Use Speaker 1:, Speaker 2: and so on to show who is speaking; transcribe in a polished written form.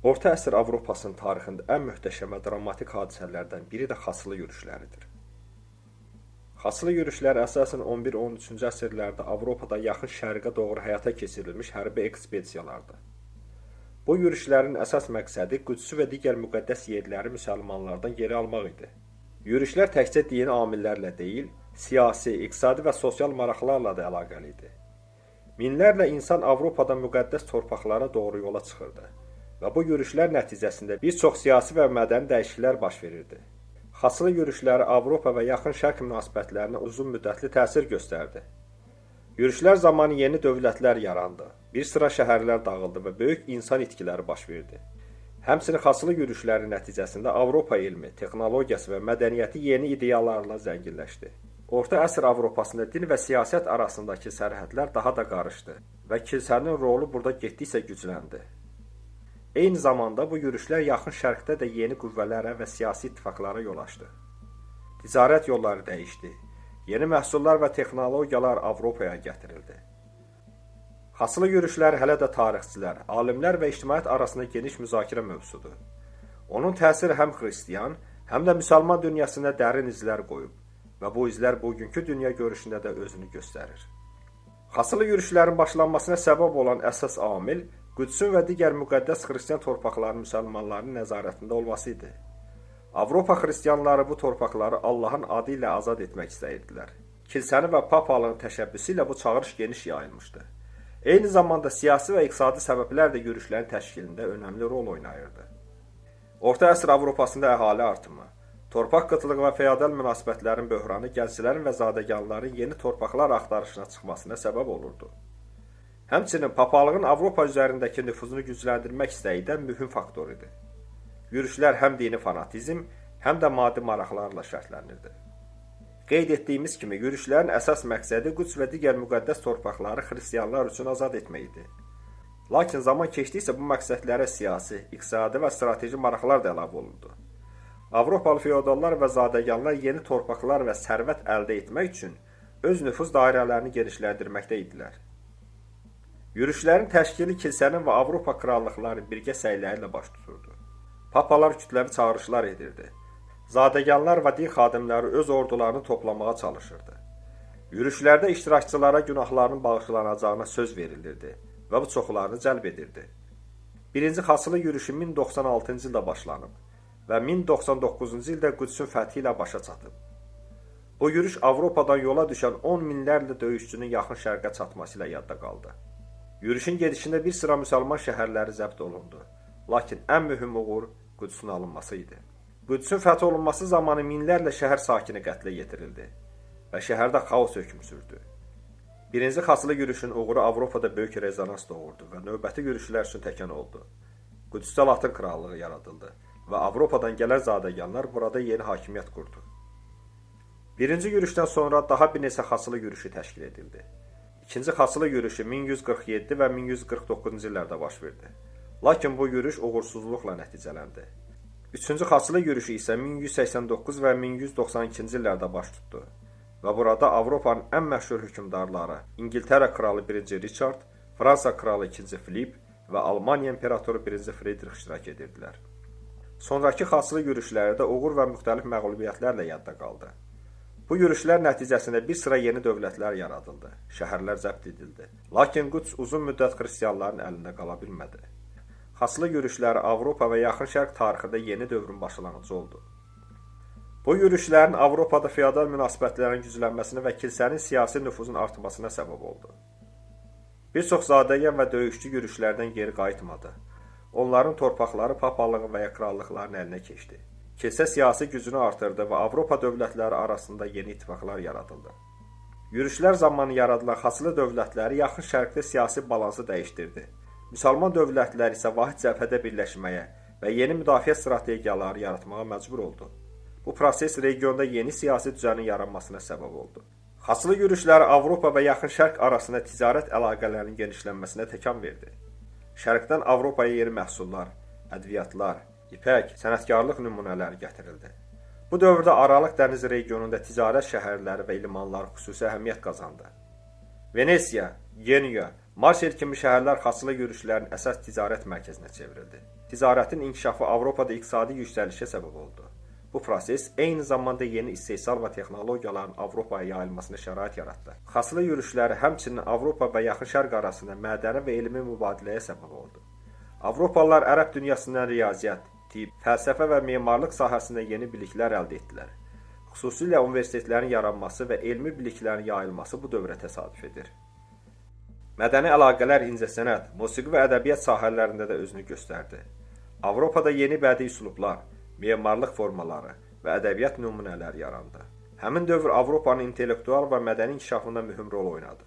Speaker 1: Orta əsr Avropasının tarixində ən möhtəşəm və dramatik hadisələrdən biri də Xaçlı yürüşləridir. Xaçlı yürüşləri əsasən 11-13-cü əsrlərdə Avropada Yaxın Şərqə doğru həyata keçirilmiş hərbi ekspedisiyalardır. Bu yürüşlərin əsas məqsədi Qüdsü və digər müqəddəs yerləri müsəlmanlardan geri almaq idi. Yürüşlər təkcə dini amillərlə deyil, siyasi, iqtisadi və sosial maraqlarla da əlaqəli idi. Minlərlə insan Avropadan müqəddəs torpaqlara doğru yola çıxırdı və bu yürüşlər nəticəsində bir çox siyasi və mədəni dəyişikliklər baş verirdi. Xaçlı yürüşləri Avropa və Yaxın Şərq münasibətlərinə uzun müddətli təsir göstərdi. Yürüşlər zamanı yeni dövlətlər yarandı, bir sıra şəhərlər dağıldı və böyük insan itkiləri baş verdi. Həmçinin Xaçlı yürüşləri nəticəsində Avropa elmi, texnologiyası və mədəniyyəti yeni ideyalarla zənginləşdi. Orta əsr Avropasında din və siyasət arasındakı sərhədlər daha da qarışdı və kilsənin rolu burada getdikcə gücləndi. Eyni zamanda bu yürüşlər Yaxın Şərqdə də yeni qüvvələrə və siyasi ittifaqlara yol açdı. Ticarət yolları dəyişdi. Yeni məhsullar və texnologiyalar Avropaya gətirildi. Xaçlı yürüşləri hələ də tarixçilər, alimlər və ictimaiyyət arasında geniş müzakirə mövzusudur. Onun təsiri həm xristian, həm də müsəlman dünyasında dərin izlər qoyub və bu izlər bugünkü dünya görüşündə də özünü göstərir. Xaçlı yürüşlərin başlanmasına səbəb olan əsas amil Qüdsün və digər müqəddəs xristian torpaqlarının müsəlmanların nəzarətində olması idi. Avropa xristianları bu torpaqları Allahın adı ilə azad etmək istəyirdilər. Kilsənin və papalığın təşəbbüsü ilə bu çağırış geniş yayılmışdı. Eyni zamanda siyasi və iqtisadi səbəblər də yürüşlərin təşkilində önəmli rol oynayırdı. Orta əsr Avropasında əhali artımı, torpaq qıtlığı və feodal münasibətlərin böhranı gənclərin və zadəganların yeni torpaqlar axtarışına çıxmasına səbəb olurdu. Həmçinin papalığın Avropa üzərindəki nüfuzunu gücləndirmək istəyi də mühüm faktor idi. Yürüşlər həm dini fanatizm, həm də maddi maraqlarla şərtlənirdi. Qeyd etdiyimiz kimi, yürüşlərin əsas məqsədi Qüds və digər müqəddəs torpaqları xristianlar üçün azad etmək idi. Lakin zaman keçdikcə bu məqsədlərə siyasi, iqtisadi və strateji maraqlar da əlavə olundu. Avropalı feodallar və zadəganlar yeni torpaqlar və sərvət əldə etmək üçün öz nüfuz dairələrini genişləndirməkdə idilər. Yürüşlərin təşkili kilsənin və Avropa krallıqlarının birgə səyləri ilə baş tuturdu. Papalar kütləvi çağırışlar edirdi. Zadəganlar və din xadimləri öz ordularını toplamağa çalışırdı. Yürüşlərdə iştirakçılara günahlarının bağışlanacağına söz verilirdi və bu çoxlarını cəlb edirdi. Birinci Xaçlı yürüşü 1096-cı ildə başlanıb və 1099-cu ildə Qüdsün fəthi ilə başa çatıb. Bu yürüş Avropadan yola düşən 10 minlərlə döyüşçünün Yaxın Şərqə çatması ilə yadda qaldı. Yürüşün gedişində bir sıra müsəlman şəhərləri zəbt olundu. Lakin ən mühüm uğur Qüdsün alınması idi. Qüdsün fəth olunması zamanı minlərlə şəhər sakini qətlə yetirildi və şəhərdə xaos hökm sürdü. Birinci Xaçlı yürüşün uğuru Avropada böyük rezonans doğurdu və növbəti yürüşlər üçün təkan oldu. Qüdsdə Latın krallığı yaradıldı və Avropadan gələn zadəganlar burada yeni hakimiyyət qurdu. Birinci yürüşdən sonra daha bir neçə Xaçlı yürüşü təşkil edildi. İkinci Xaçlı yürüşü 1147 və 1149-cu illərdə baş verdi. Lakin bu yürüş uğursuzluqla nəticələndi. Üçüncü Xaçlı yürüşü isə 1189 və 1192-ci illərdə baş tutdu və burada Avropanın ən məşhur hökmdarları İngiltərə kralı 1-ci Richard, Fransa kralı 2-ci Filip və Almaniya imperatoru 1-ci Fridrix iştirak edirdilər. Sonrakı Xaçlı yürüşləri də uğur və müxtəlif məğlubiyyətlərlə yadda qaldı. Bu yürüşlər nəticəsində bir sıra yeni dövlətlər yaradıldı, şəhərlər zəbt edildi. Lakin Qüds uzun müddət xristianların əlində qala bilmədi. Xaçlı yürüşləri Avropa və Yaxın Şərq tarixində yeni dövrün başlanğıcı oldu. Bu yürüşlərin Avropada feodal münasibətlərin güclənməsinə və kilsənin siyasi nüfuzunun artmasına səbəb oldu. Bir çox zadəgan və döyüşçü yürüşlərdən geri qayıtmadı. Onların torpaqları papalığın və ya krallıqların əlinə keçdi. Kilsə siyasi gücünü artırdı və Avropa dövlətləri arasında yeni ittifaqlar yaradıldı. Yürüşlər zamanı yaradılan Xaçlı dövlətləri Yaxın Şərqdə siyasi balansı dəyişdirdi. Müsəlman dövlətləri isə vahid cəbhədə birləşməyə və yeni müdafiə strategiyaları yaratmağa məcbur oldu. Bu proses regionda yeni siyasi düzənin yaranmasına səbəb oldu. Xaçlı yürüşləri Avropa və Yaxın Şərq arasında ticarət əlaqələrinin genişlənməsinə təkan verdi. Şərqdən Avropaya yeni məhsullar, ədviyyatlar, ipək, sənətkarlıq nümunələri gətirildi. Bu dövrdə Aralıq dəniz regionunda ticarət şəhərləri və limanlar xüsusi əhəmiyyət qazandı. Venesiya, Genua, Marsel kimi şəhərlər xaçlı yürüşlərin əsas ticarət mərkəzinə çevrildi. Ticarətin inkişafı Avropada iqtisadi yüksəlişə səbəb oldu. Bu proses eyni zamanda yeni istehsal və texnologiyaların Avropaya yayılmasına şərait yaratdı. Xaçlı yürüşləri həmçinin Avropa və Yaxın Şərq arasında mədəni və elmi mübadiləyə səbəb oldu. Avropalılar ərəb dünyasından riyaziyyat, tibb, fəlsəfə və memarlıq sahəsində yeni biliklər əldə etdilər. Xüsusilə universitetlərin yaranması və elmi biliklərin yayılması bu dövrə təsadüf edir. Mədəni əlaqələr incəsənət, musiqi və ədəbiyyat sahələrində də özünü göstərdi. Avropada yeni bədii üslublar, memarlıq formaları və ədəbiyyat nümunələri yarandı. Həmin dövr Avropanın intellektual və mədəni inkişafında mühüm rol oynadı.